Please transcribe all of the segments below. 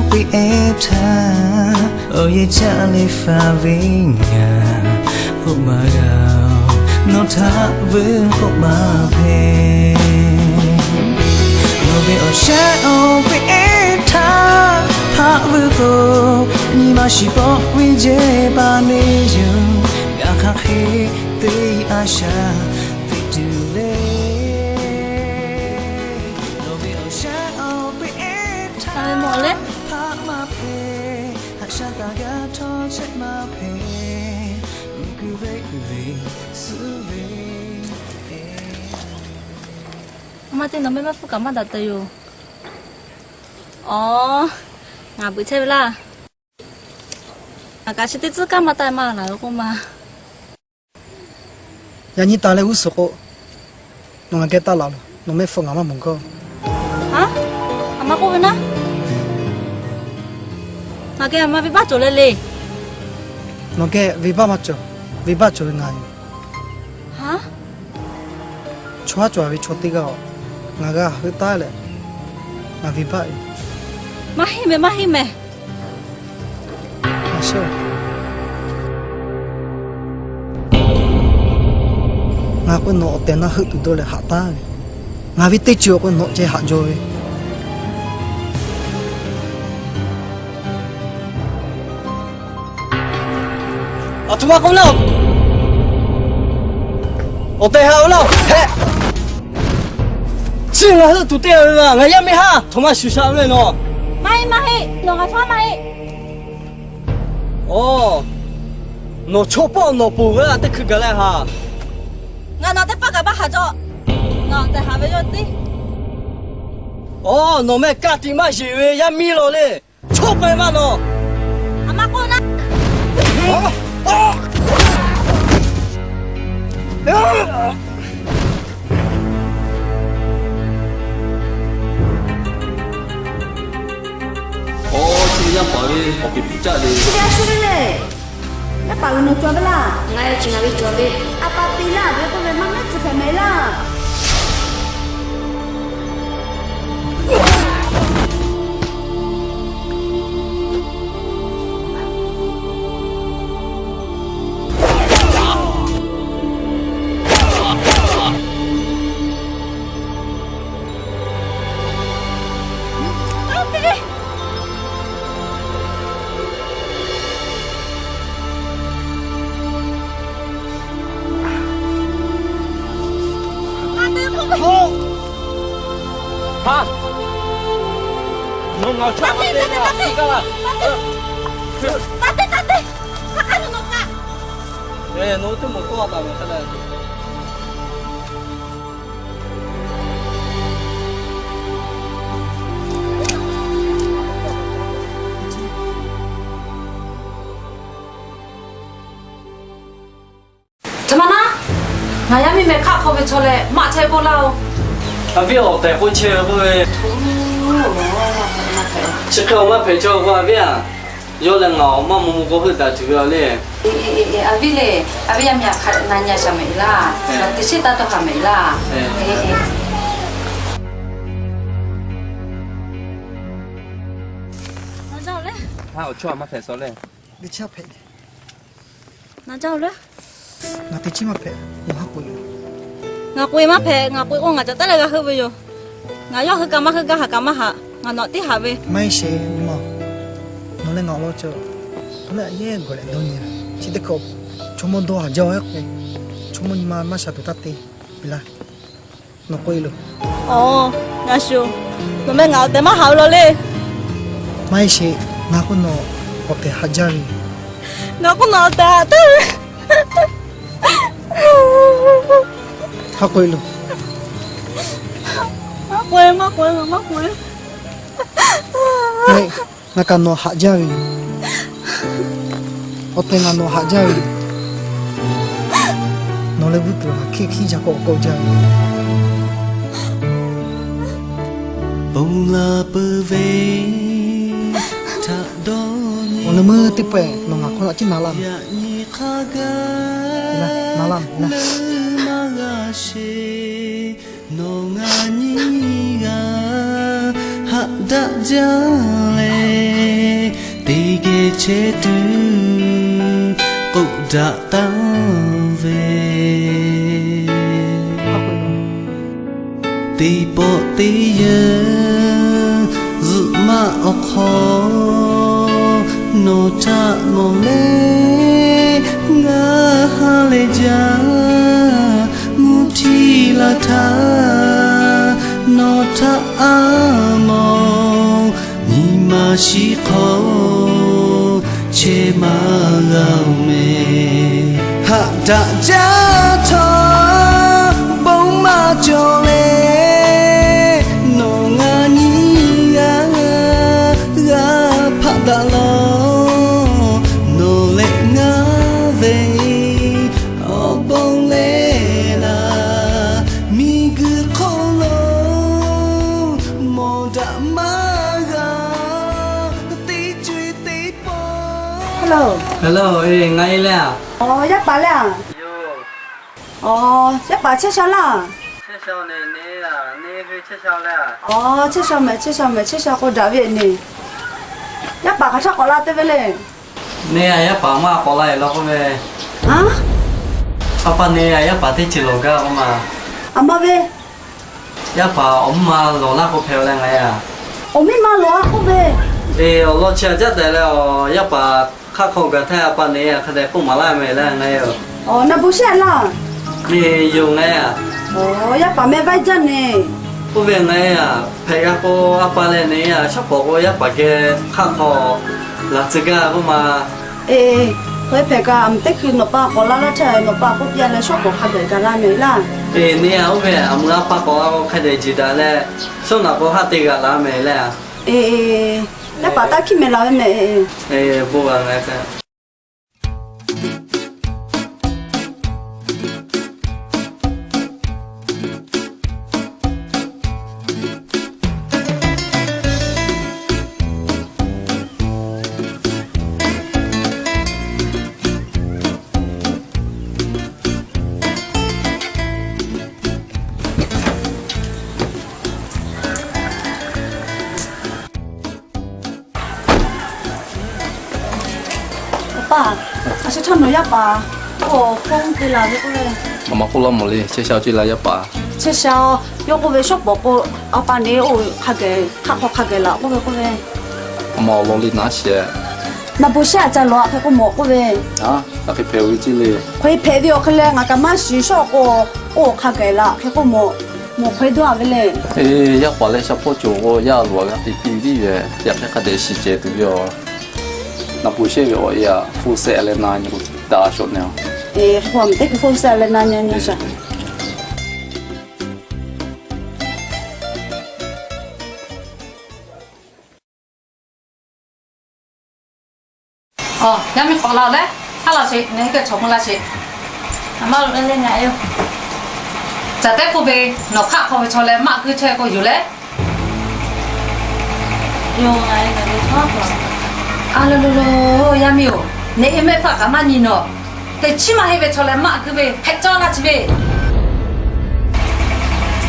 Piˇ ehˉ htaˇ, awˬ yehˬ caˇ leh faˍ ve ngaˬ k'oˆ maˇ g'a-oˬ, nawˬ htaꞈ vuiˬ k'oˆ maˇ hpehꞈ. Nawˬ ve awˬ shaˉ awˬ piˇ ehˉ htaˇ, hpaˆ vuiˬ k'o, nyi ma shiˍ pawˆ ve jehˇ pa neˇ yoˬ, ngaˬ hk'aˬ hk'e te a shaˍ teꞈ tuˬ le. Nawˬ ve awˬ shaˉ awˬ piˇ ehˉ htaˇ, hpaˆ maˇ hpehꞈ, haꞈ shaˉ taˍ g'a htawˇ chehˇ maˇ hpehꞈ, kuˬ ve ve suˉ ve. A ma te, nawˬ meh maˇ hpfuhˇ kaꞈ maˇ daꞈ teh yoˬ. Aw, ngaˬ beuꞈ chehˇ ve laˇ. Ngaˬ kaꞈ chi teˇ tcuhˉ kanˉ maˇ taˆ maˇ laˬ ve k'oˆ ma. Yaꞈ nyi taˍ leh g'uˇ suhˍ k'o, nawˬ ngaˬ geh taˇ laˬ loˬ. Nawˬ meh hpfuhˇ ngaˬ maˇ mawˬ gaˇ. Aˬ, a ma k'oˆ ve naˉ, ngaˬ geh a ma venˇbaˆ cawˬ leh le. Nawˬ geh venˇbaˆ maˇ cawˬ. Venˇbaˆ cawˬ ve ngaˬ yoˬ. Chaw haˉ cawˬ ve chaw teˇ g'aˇ-oˬ, ngaˬ g'a heuˆ taˉ leh, ngaˬ venˇbaˆ yoˬ. Maˇ heˆ meh, maˇ heˆ meh. Ngaˬ k'o nawˬ awˬ tehˬ na heuˆ tuˬ dawˇ leh haꞈ taˉ ve, ngaˬ ve teˇ ceuˬ awˬ k'o nawˬ ceh haꞈ jaw ve. Aˬ htoꞈ ma k'oˆ laˇ-oˬ. Awˬ tehˬ haꞈ ve laˇ-oˬ. Hehˆ, chi ngaˬ heuˆ tuˬ te ve, ngaˬ yaˇ miˇ haˉ htoꞈ ma shuˍ shaꞈ ve le nawˬ. Maˇ heˆ, maˇ heˆ, nawˬ ngaˬ chaw maˇ heˆ. Aw, nawˬ chaw pawˆ nawˬ ponˬ ve a teˇ hkui gaˬ leh haꞈ. Ngaˬ nawˬ teˇ pawˆ kaꞈ maˇ haꞈ jaw. Ngaˬ awˬ tehˬ haꞈ ve yoˬ tiˉ. Aw, nawˬ meh ka tiꞈ maˇ yeˬ ve yaˇ miˇ law le. Chaw k'ai maˇ nawˬ. A ma k'oˆ naˉ. Aw, chi yaˇ paˍ ve awˬ peˍ piˇ caˆ le. Chi ve a shu ve le. Yaˇ paˍ ve nawˬ cawˬ ve laˇ. Ngaˬ chi ngaˬ ve cawˬ ve. A pa te laˇ ve k'oˆ ve maˇ mehˉ tcuh hpehꞈ mehˍ laˇ. Htoꞈ ma naˉ, ngaˬ yaˇ miˇ meh hk'aˆ hk'aw ve chaw leh maˆ chehˇ k'oˆ laˇ-oˬ. A viˉ awˬ tehˬ k'oˆ chehˇ ve k'oˆ ve. Chi hk'e awˬ maˇ hpehꞈ chaw k'o a viˉ-a, yawˇ leh ngaˬ awˬ maˇ mvuh mvuh k'o heuˆ daꞈ tuˬ ve a le. A viˉ le, a viˉ yaˇ miˇ hk'a na nyi a shaˍ mehˍ laˇ. Teˇ shiˉ taˇ dawˇ haˍ mehˍ laˇ. Awˬ chawˇ maˇ hpehꞈ saw le. Ngaˬ teꞈ chiˉ maˇ hpehꞈ, nawˬ haˉ k'oꞈ-e. Ngaˬ k'oꞈ-e maˇ hpehꞈ, ngaˬ k'oꞈ-e k'o ngaˬ caˬ taˉ leh g'a heuˆ ve yoˬ. Ngaˬ yawˇ heuˆ kaꞈ maˇ heuˆ gaˇ, haꞈ kaꞈ maˇ haꞈ, ngaˬ nawˬ tiˉ haꞈ ve. Maˇ heˆ sheˍ, nyi ma. Nawˬ leh ngaˬ awˬ lawn cawˬ, nawˬ leh a yehˉ gawˬ leh dawˇ nyi. Chi teˇ hkui chaw mawˇ dawˇ haˍ jaˇ-oˬ ehˉ k'o, chaw mawˇ nyi ma maˇ sha tuˬ taˇ te piˇ laˇ. Nawˬ k'oꞈ-e loˬ. Aˬ, ngaˬ shuˍ, nawˬ meh ngaˬ awˬ tehˬ maˇ haꞈ ve law le. Maˇ heˆ sheˍ, ngaˬ k'oˆ nawˬ awˬ tehˬ haꞈ jaˇ ve. Ngaˬ k'oˆ nawˬ awˬ tehˬ haꞈ taˍ ve. Haˉ k'oꞈ-e loˬ. Maˇ k'oꞈ-e, maˇ k'oꞈ-e, maˇ k'oꞈ-e. Ngaˬ kaꞈ nawˬ haꞈ jaˇ ve yoˬ. Awˬ tehˬ ngaˬ nawˬ haꞈ jaˇ ve yoˬ. Nawˬ leh vuiˇ tuˬ hk'aˬ hkiˇ jaˇ k'o k'oˆ jaˇ ve. Ponˬ laˬ peuˬ ve htaꞈ dawˇ nyi. Awˬ leh meuˇ teˇ pawehˇ nawˬ ngaˬ hk'aw naꞈ ciˉ na laˇ ve. Na laˇ ve. Nawˬ ngaˬ nyi g'a haꞈ daꞈ jaˇ leh. chehˇ tuˬ k'oˆ daꞈ taˍ ve. Teˇ pawˆ teˇ yanˇ zuhꞈ maˇ awˬ hk'aw, nawˬ htaꞈ mawˬ leh ngaˬ ha lehˬ jaˇ. Mvuhˇ htiˇ la htaˇ nawˬ htaꞈ a mawˬ, nyi ma shiˍ hk'aw chehˇ maˇ g'a-oˬ meh. Haꞈ daꞈ jaˇ htawˇ bon maˇ cawˬ leh, nawˬ ngaˬ nyi g'a g'a hpaˆ daꞈ lawˬ. Nawˬ leh ngaˬ ve awˬ bon leh laˬ, miˬguiˬ hk'oˆ lo mawˬ daꞈ maˇ g'a, teˇ co e teˇ pawˆ. Hello, e, ngaˬ e leh a. Aw, yaˇ paˍ leh a. Aw, yaˇ paˍ chehˇ sha laˇ. Aw, chehˇ sha mehˍ, chehˇ sha mehˍ, chehˇ sha k'o daꞈ ve ne. Yaˇ paˍ hk'aˬ htaˇ k'awꞈ la te ve le. Ne a, yaˇ paˍ maˇ k'awꞈ la e law k'oˆ ve. A, a pa ne a, yaˇ paˍ teˇ ceuˬ lawˬ gaˇ k'oˆ ma. A ma ve, yaˇ paˍ awˬ miˇ ma lawˬ laˇ k'o hpehꞈ ve leh ngaˬ e a. Awˬ miˇ ma lawˬ a k'oˆ ve. E, awˬ lawn chi a jaˇ tehꞈ leh, yaˇ paˍ hk'aˆ hk'aw gaˬ htaˇ a pa ne a hk'a dehꞈ k'oˆ maˍ laˇ mehˍ leh ngaˬ e a. Aw, naˬ bon shehˆ laˇ. Ne yoˬ ngaˬ e a. Aw, yaˇ paˍ meh vaiˇ jaˇ ne. Oˇ ve ngaˬ e a, hpehꞈ g'a k'o a pa leh ne a, shawˉ pawˍ k'o yaˇ paˍ geh hk'aˆ hk'aw laˬ tcuh gaˇ k'oˆ ma. E, hk'e hpehꞈ kaꞈ, a meuꞈ teˇ hkui nawˬ pa k'awꞈ la laˇ htaˇ, nawˬ pa k'oˆ piˇ leh shawˉ pawˍ hk'a dehꞈ gaˬ la mehˍ laˇ. E, ne a, oˇ ve a meuꞈ a pa k'awꞈ la k'o hk'a dehꞈ jiˬ daꞈ leh, shawˉ naꞈ k'o haˆ te g'a la mehˍ leh a. E, yaˇ paˍ taˇ hkiˉ mehˍ laˬ ve mehˍ. E, bon g'a ngaˬ e htaꞈ. Awˬ pa, a shu htaˇ nawˬ yaˇ paˍ k'o phone te la ve k'oˆ ve. Aˬ ma k'oˆ laˇ mawˬ le, chehˇ sha-oˬ ceˇ laˇ yaˇ paˍ. Chehˇ sha-oˬ, yawˇ k'oˆ ve shawˉ pawˍ k'o a pa ne oˇ hk'a geh hk'aˆ hk'aw hk'a geh laˬ k'oˆ ve k'oˆ ve. Aˬ ma awˬ lawn le naˉ shehˍ. Naˬ bon shehˆ a ca lawˬ a hk'e k'oˆ mawˬ k'oˆ ve. A, hk'e hpehꞈ ve ceˇ le. Hk'e hpehꞈ ve awˬ hk'e leh ngaˬ kaꞈ maˇ shiˍ shawˉ k'o, oˇ hk'a geh laˬ hk'e k'oˆ mawˬ. Mawˬ hk'e dawˇ a ve le. E, yaˇ paˍ leh sha hpawˇ cawˬ k'o yaˇ loꞈ a g'a te piˇ tiˉ ve, yaꞈ hk'e hk'a dehꞈ shiˍ cehˬ tuˬ ve aˬ. Naˬ bon shehˆ ve awˬ e a, phone seh leh na nyi k'o daꞈ shawꞈ ne a. E, hk'e a meuꞈ teˇ hkui phone seh leh na nyi nyi shaˍ. Aˬ, yaˇ miˇ k'awꞈ la leh, haˉ la sheˍ, ngaˬ hui geh chaw mvuh la sheˍ. A ma lo le le ngaˬ e yoˬ. Caˬ tehˉ k'oˆ ve, nawˬ hk'aˆ hk'aw ve chaw leh maˆ kuiˇ chehˇ k'o yoˬ leh. Yoˬ, ngaˬ e ngaˬ e chaw a. A lo lo lo, yaˇ miˇ-oˬ, neꞈ e mehˆ hpaˇ kaꞈ maˇ nyi nawˬ. Teꞈ chiˉ maˇ heˆ ve chaw leh maˆ kuiˇ ve hpehꞈ cawˇ laˇ chi ve.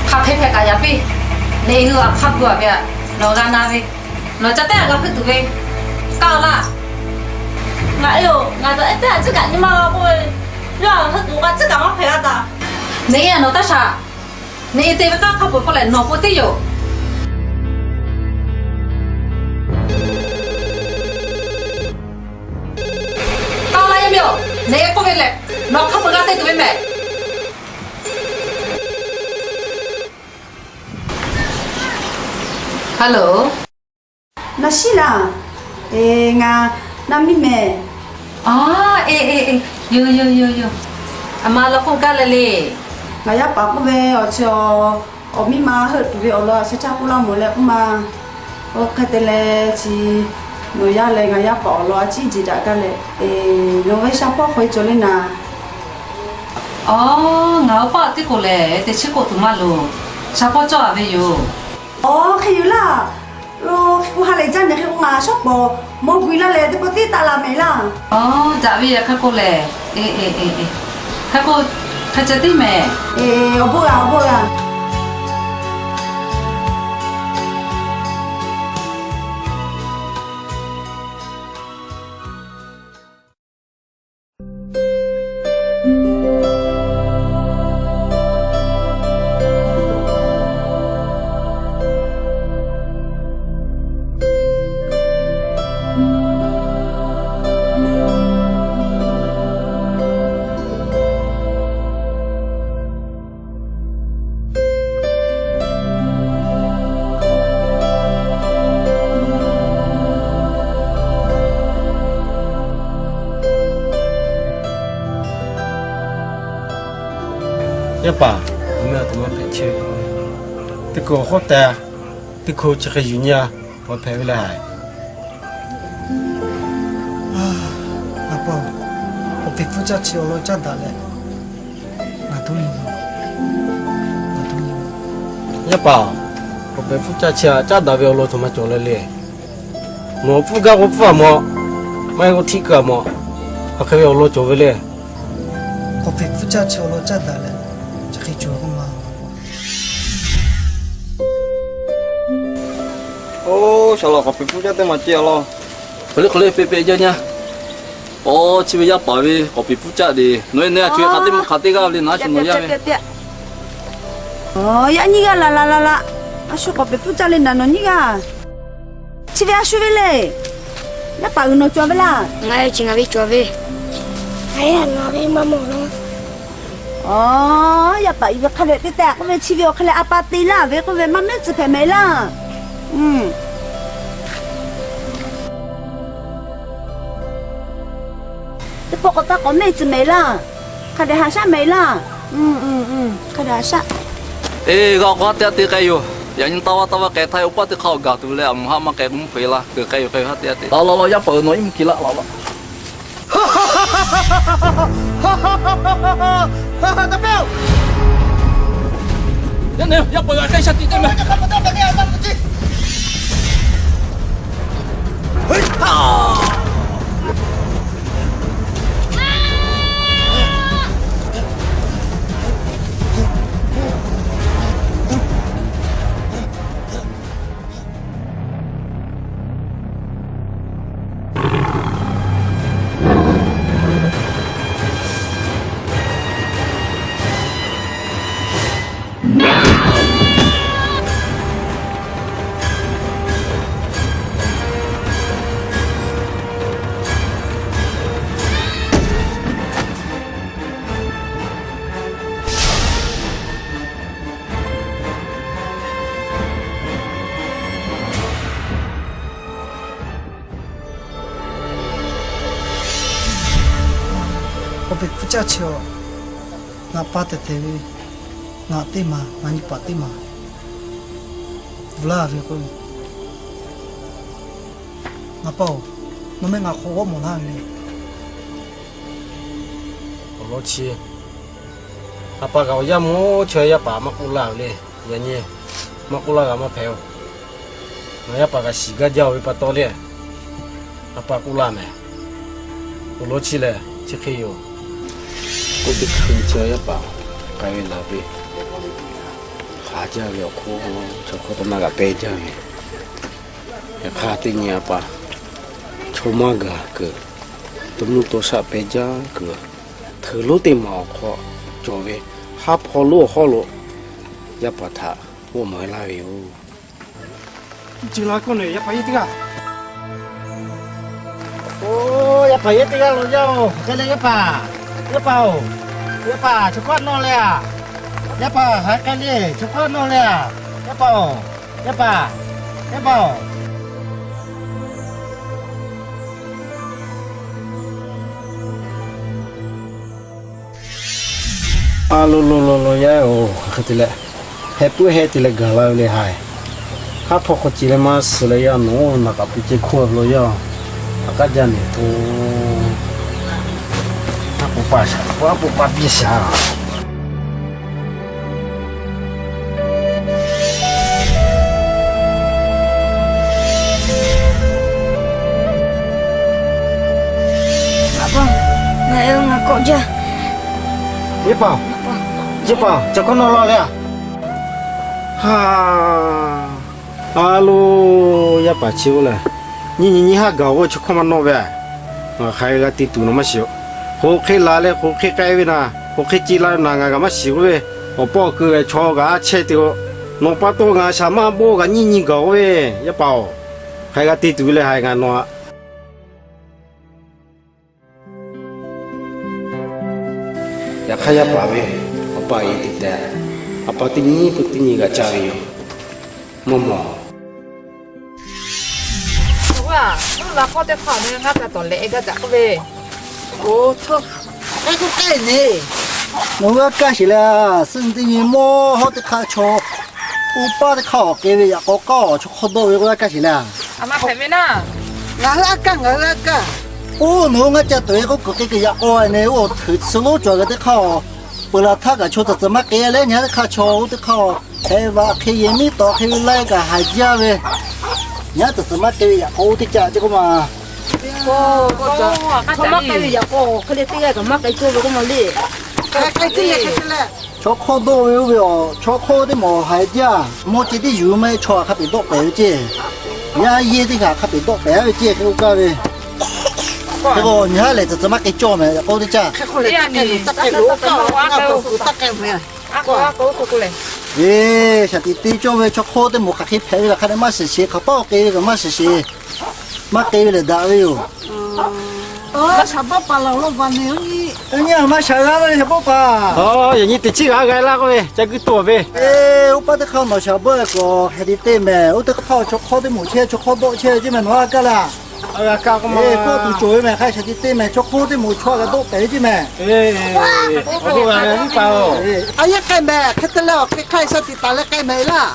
Hk'aˬ hk'e hpehꞈ kaꞈ yaꞈ piˇ. Neꞈ e hui a hk'a gu a ve a, nawˬ g'a na ve. Nawˬ ca teˉ a g'a hpuiˇ tuˬ ve. Kaˇ laˇ. Ngaˬ e-oˬ, ngaˬ ca teˉ a tcuhˉ kaꞈ nyi maˇ g'a k'oˆ ve. Yawˇ a hpuiˇ tuˬ k'a tcuhˉ kaꞈ maˇ hpehꞈ g'a taˍ. Neꞈ e a nawˬ taˇ shaˍ. Neꞈ e te ve kaˇ hk'a peu-eˬ k'oˆ leh nawˬ po teˇ yoˬ. Kaˇ laˇ yaˇ miˇ-oˬ, neꞈ e k'oˆ ve lehˬ, nawˬ hk'a peu-eˬ g'a te tuˬ ve mehˍ. Hello. Naˬ shiˉ laˬ. E, ngaˬ naˬ miˇ mehˍ. A, e e e, yoˬ yoˬ yoˬ yoˬ. A ma law k'oˆ gaˇ leh le. Ngaˬ yaˇ paˍ k'oˆ ve awˬ chi awˬ, awˬ miˇ ma heuˆ tuˬ ve awˬ lawn a chi htaˇ k'oˆ laˇ mawˬ leh k'oˆ ma. Oˇ hk'e te leh chi, nawˬ yaˇ leh ngaˬ yaˇ paˍ awˬ lawn a ciˉ jeˬ daꞈ gaˇ leh, e, nawˬ ve sha hpawˇ hk'aw e cawˬ le naˍ. Aˬ, ngaˬ awˬ paˇ teˇ k'oˍ lehˬ, teꞈ chiˉ k'oˆ tuˬ maˇ loˍ. Sha hpawˇ cawˇ a ve yoˬ. Aˬ, hk'e yoˬ laˇ. Lo, hk'e k'o ha lehˬ jaˇ nyi hk'e k'o ngaˬ shawˉ pawˍ mawˇ gui laˇ leh teˇ pawˆ tiˉ taˆ la mehˍ laˇ. Aˬ, daꞈ ve yaꞈ hk'e k'oˆ lehˬ. E e e e, hk'e k'o hk'e ceh tiˉ mehˍ. E, awˬ bon g'a, awˬ bon g'a. Yaˇ paˍ, awˬ meh a htoꞈ ma hpehꞈ chehˇ ve k'o, teˇ hkui awˬ hawˉ teh, teˇ hkui chi hk'e yuˬ nyi a, maˇ hpehꞈ ve le haiˬ. Ngaˬ pa, k'awꞈ peˍ hpfuhˇ caˇ chi awˬ lawn caˇ daꞈ leh, ngaˬ htoꞈ nyi, ngaˬ htoꞈ nyi. Yaˇ paˍ, k'awꞈ peˍ hpfuhˇ caˇ chi a caˇ daꞈ ve awˬ lawn htoꞈ ma cawˬ le le. Nawˬ hpfuhˇ gaˇ k'o hpfuhˇ a mawˬ, maˇ heˆ k'o htiˆ keu a mawˬ, hk'aˬ hk'e ve awˬ lawn cawˬ ve le. K'awꞈ peˍ hpfuhˇ caˇ chi awˬ lawn caˇ daꞈ leh, chi hk'e cawˬ k'oˆ ma. Oˇ, shaˍ laꞈ k'awꞈ peˍ hpfuhˇ caˇ teˇ maˬ ceh a law. Hk'aˬ le hk'aˬ le peꞈ peꞈ jaˇ nyaˇ. Oˇ, chi ve yaˇ paˍ ve k'awꞈ peˍ hpfuhˇ caˇ de. Nawˬ e ne a co e hk'aˬ teˇ maˬ hk'aˬ teˇ g'aˇ le naˉ shu nawˬ yaˇ ve. Oˇ, yaꞈ nyi g'aˇ laˬ laˬ laˬ laˬ. A shu k'awꞈ peˍ hpfuhˇ caˇ le naˬ nawˬ nyiˇ g'aˇ. Chi ve a shu ve le. Yaˇ paˍ uiˍ nawˬ cawˬ ve laˇ. Ngaˬ e chi ngaˬ ve cawˬ ve. Ngaˬ e ngaˬ ve maˇ mawˬ laˇ. Aˬ, yaˇ paˍ uiˍ ve hk'a leh teˇ tehꞈ k'oˆ ve, chi ve awˬ hk'a leh a pa te laˇ ve k'oˆ ve, maˇ mehˉ tcuh hpehꞈ mehˍ laˇ. Teˇ pawˆ k'awꞈ taˇ k'awꞈ mehˉ tcuh mehˍ laˇ. Hk'a dehꞈ haꞈ shaˉ mehˍ laˇ. Hk'a dehꞈ haꞈ shaˉ. Eˬ, g'a k'o haˉ teˇ haˉ te k'ai yoˬ. Yaꞈ nyi taˇ vaˇ taˇ vaˇ k'ai htaˇ, oˇ paˆ teˇ hk'aˇ awˬ gaˬ tuˬ leh, aˬ mvuhˇ haˆ maˇ k'ai k'o mvuhˇ hpeuꞈ la, keu k'ai yoˬ, k'ai yoˬ haˉ teˇ haˉ te. Laˬ laˬ laˬ, yaˇ paˍ uiˍ nawˬ iˉ mvuhˇ kiˬ laˇ laˬ laˬ. Yaˇ paˍ uiˍ a k'ai sha tiꞈ te meh. K'awꞈ peꞈ hpfuhˇ caˇ chi a, ngaˬ pa tehˬ tehˬ ve, ngaˬ teˇ maˬ, ngaˬ nyi paˍ teˇ maˬ, vuiˬ laˇ ve k'o, ngaˬ pa-oˬ, nawˬ meh ngaˬ hk'aw g'awˇ mawˬ laˇ ve le. Awˬ lawn chi, a pa kaꞈ awˬ yaˇ mawˇ chaw yaˇ paˍ maˇ k'oˆ laˇ ve le. Yaꞈ nyi maˇ k'oˆ laˇ g'a maˇ hpehꞈ-oˬ. Ngaˬ yaˇ paˍ kaꞈ shiˍ gaˇ jaˇ-oˬ ve pa taw le, a pa k'oˆ laˇ mehˍ. Awˬ lawn chi lehˬ chi hk'e yoˬ. K'oˆ teˇ hkui chi yaˇ paˍ k'ai ve laˬ ve, haˍ jaˇ ve awˬ hk'oˆ, chaw hk'oˆ k'o maˇ g'a pehˇ jaˇ ve. Yaꞈ hk'aˇ teˇ nyi a pa chaw maˇ gaˬ kuiˬ, to mvuhˇ to shaˆ pehˇ jaˇ kuiˬ, hteuꞈ lonˉ teˇ maˬ awˬ hk'aw cawˬ ve haˉ hpawˇ lonˉ awˬ hawˉ lo yaˇ paˍ htaꞈ g'awˇ mawˬ e laˇ ve yoˬ. Chi la k'oˆ ne, yaˇ paˍ yehˇ teˇ g'aˇ. Oˇ, yaˇ paˍ yehˇ teˇ g'aˇ lo yaˇ-oˬ, hk'aˬ hk'e le yaˇ paˍ. Yaˇ paˍ-oˬ, yaˇ paˍ chaw hkawˇ nawˇ leh a. Yaˇ paˍ hk'aˬ hk'e le chaw hkawˇ nawˇ leh a. Yaˇ paˍ-oˬ, yaˇ paˍ, yaˇ paˍ-oˬ. A lo lo lo lo yaˇ-oˬ, hk'aˬ hk'e te leh heh puiˉ heh te leh gaˬ la ve le haiˬ. Haˉ hpawˇ hk'aw ce leh maˇ suh leh yaˇ, nawˬ naˬ k'aꞈ pu ce hkuˇ a ve lo yaˇ. Aꞈ k'aˉ jaˇ ne k'o, aˉ po pa shaˍ, aˉ po pa piˇ shaˍ. Ngaˬ pa, ngaˬ e ngaˬ kawꞈ jaˇ. Yaˇ paˍ, yaˇ paˍ, chaw hkawˇ nawˇ law le a. A lo, yaˇ paˍ chi oˇ lehˬ, nyiˇ nyi nyiˇ haˉ gaˬ-oˬ ve chaw hkawˇ maˇ nawˇ ve. Ngaˬ hk'aˬ hk'e g'a te tuˬ nawˬ maˇ shiˍ-oˬ. K'o hk'e la leh k'o hk'e k'ai ve naˬ, k'o hk'e ce la ve naˬ ngaˬ kaꞈ maˇ shiˍ k'oˆ ve. Awˬ pa awˬ keu ve chaw kaꞈ a chehˇ te-o. Nawˬ pa taw ngaˬ shaˍ maˇ bawˆ kaꞈ nyiˇ nyi gaˬ-oˬ ve, yaˇ paˍ-oˬ. Hk'aˬ hk'e g'a te tuˬ ve le haiˬ ngaˬ nawˬ a. Yaꞈ hk'aˇ yaˇ paˍ ve, awˬ pa yehˬ te tehꞈ, a pa teˇ nyi k'o teˇ nyi g'a caˇ ve yoˬ. Maˇ mawˬ. Aˬ, mvuhˇ la hk'awˇ teˇ hk'aˇ ne ngaˇ ka tawˍ lehꞈ e gaˇ kaꞈ k'oˆ ve. Oˬ, htawˇ, k'ai k'oˆ k'ai ne. Nawˬ hui a kaˇ sheˍ le. Suhˆ teˇ nyi mawˇ hawˉ teˇ hk'aˇ chaw, oˇ paˇ teˇ hk'aˇ awˬ k'e ve yaꞈ k'aw k'aˇ awˬ chaw hk'awˇ dawˆ ve k'o a kaˇ sheˍ le. Ngaˬ hui a kaˇ, ngaˬ hui a kaˇ. Oˇ nawˬ hui ngaˇ ca tuˬ ve k'oˆ kuiˬ k'e ke yaꞈ k'aw ne, oˇ hteuꞈ tsuhˇ lonˉ cawˬ g'a teˇ hk'aˇ, peuˬ laˬ htaˇ kaꞈ chaw tcuhˍ tcuhˍ maˇ k'e leh nyi haˉ teˇ hk'aˇ chaw oˇ teˇ hk'aˇ, hpehꞈ vaꞈ hk'e yehˬ miˉ tawˍ hk'e ve laiˉ kaꞈ haiˬ jaˇ ve, nyi haˉ tcuhˍ tcuhˍ maˇ k'e ve yaꞈ k'aw oˇ teˇ caˆ ce k'oˆ ma. Chaw maˇ k'ai ve yaꞈ k'aw hk'e le teˇ g'aˇ kaꞈ maˇ k'ai cawˇ ve k'oˆ ma le. K'ai ce le. Chaw hk'awˇ dawˆ ve oˇ ve awˬ, chaw hk'awˇ teˇ mawˬ haiˬ jaˇ. Mawˇ ce teˇ yuˬ maˇ heˆ, chaw hk'a peꞈ dawˆ pehˍ ve ce. Yaˇ yehˇ teˇ hpaˍ hk'a peꞈ dawˆ pehˍ ve ce hk'e k'oˆ gaˇ ve. Hk'e k'o nyi haˉ lehˬ tcuhˍ tcuhˍ maˇ k'e cawˇ mehˍ yaꞈ k'aw teˇ caˆ. Eˬ, shaˍ tiꞈ te cawˇ ve chaw hk'awˇ teˇ mawˬ hk'aˬ hk'e hpehꞈ ve kaꞈ hk'a dehꞈ maˇ shiˍ sheˍ, hk'aˬ paˉ awˬ k'e ve kaꞈ maˇ shiˍ sheˍ. Maˇ k'e ve lehˬ daꞈ ve yoˬ. Shaˍ bawˆ paˍ laˬ lo vaˬ ne, nyi haˉ maˇ shaˍ g'a ve shaˍ bawˆ paˍ. Yaꞈ nyi teꞈ chiˉ g'a g'a laˇ k'oˆ ve ca guiˇ tuˬ ve. Oˇ paˇ teˇ hk'aˇ nawˬ shaˍ bawˆ k'awꞈ hk'e te te mehˍ. Oˇ teˇ hk'aˇ chaw hk'awˇ teˇ moˍ chehˇ, chaw hk'awˇ dawˆ chehˇ ve ce mehˍ, nawˬ a kaˇ laˇ. Kawˆ tuˬ cawˬ ve mehˍ, hk'a shaˍ tiꞈ te mehˍ, chaw hk'awˇ teˇ moˍ chaw g'a dawˆ pehˍ ve ce mehˍ. Viˉ paˍ-oˬ, a yaˇ k'ai mehˍ, hk'e te leh awˬ hk'e hk'aˇ shaˍ tiꞈ taˍ leh k'ai mehˍ laˇ.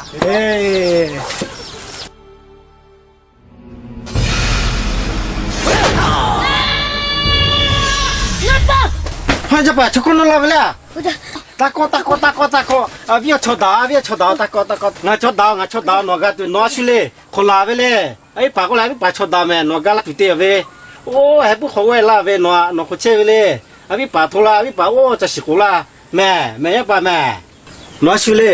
Haˉ, yaˇ paˍ, chaw hk'awˇ nawˬ laˇ ve le. Taˇ kawˆ, taˇ kawˆ, taˇ kawˆ, taˇ kawˆ. Viˉ awˬ chaw daꞈ, viˉ awˬ chaw daꞈ, taˇ kawˆ, taˇ kawˆ. Ngaˬ chaw daꞈ, ngaˬ chaw daꞈ, nawˬ g'a tuˬ nawˬ a shu le. Hk'aˬ laˬ ve le. A viˉ paˍ k'oˆ leh, a viˉ paˍ chaw daꞈ mehˍ, nawˬ g'a laˇ tuˬ te ve. Oˇ, heh puiˉ hk'awꞈ g'awˇ laˇ ve nawˬ, nawˬ hk'aˬ chehˇ ve le. A viˉ paˍ hto laˇ, a viˉ paˍ oˇ ca shiˍ k'oˍ laˇ mehˍ, mehˍ yaˇ paˍ mehˍ. Nawˬ a shu le.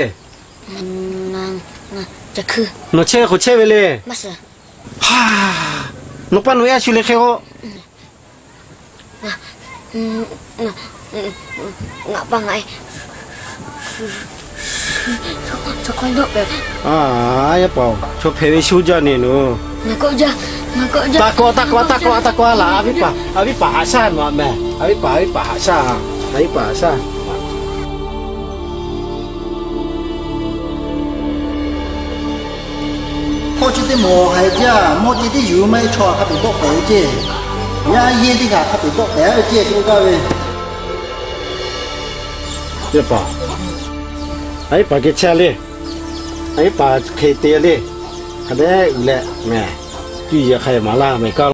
Nawˬ chehˇ hk'aˬ chehˇ ve le. Nawˬ paˇ nawˬ yaˇ shu le hk'e k'o. Ngaˬ pa ngaˬ e. Yaˇ paˍ-oˬ, chaw hpehꞈ ve shu jaˇ ne nawˬ. Taˇ kawˆ, taˇ kawˆ, taˇ kawˆ, taˇ kawˆ laˬ. A viˉ paˍ, a viˉ paˍ haꞈ shaˇ nawˬ mehˍ. A viˉ paˍ, a viˉ paˍ haꞈ shaˇ, a viˉ paˍ haꞈ shaˇ. Hk'awˇ chi teˇ mawˬ haiˬ jaˇ, mawˇ ce teˇ yuˬ maˇ heˆ, chaw hk'a peꞈ dawˆ pehˍ ve ce. Yaˇ yehˇ teˇ hpaˍ hk'a peꞈ dawˆ pehˍ ve ce k'oˆ gaˇ ve. Yaˇ paˍ, a viˉ paˍ geh chehˇ le. A viˉ paˍ hk'e te le. Hk'a dehꞈ uiˍ leh mehˍ. Cuˇ yiˍ hk'a maˍ laˇ mehˍ kaˇ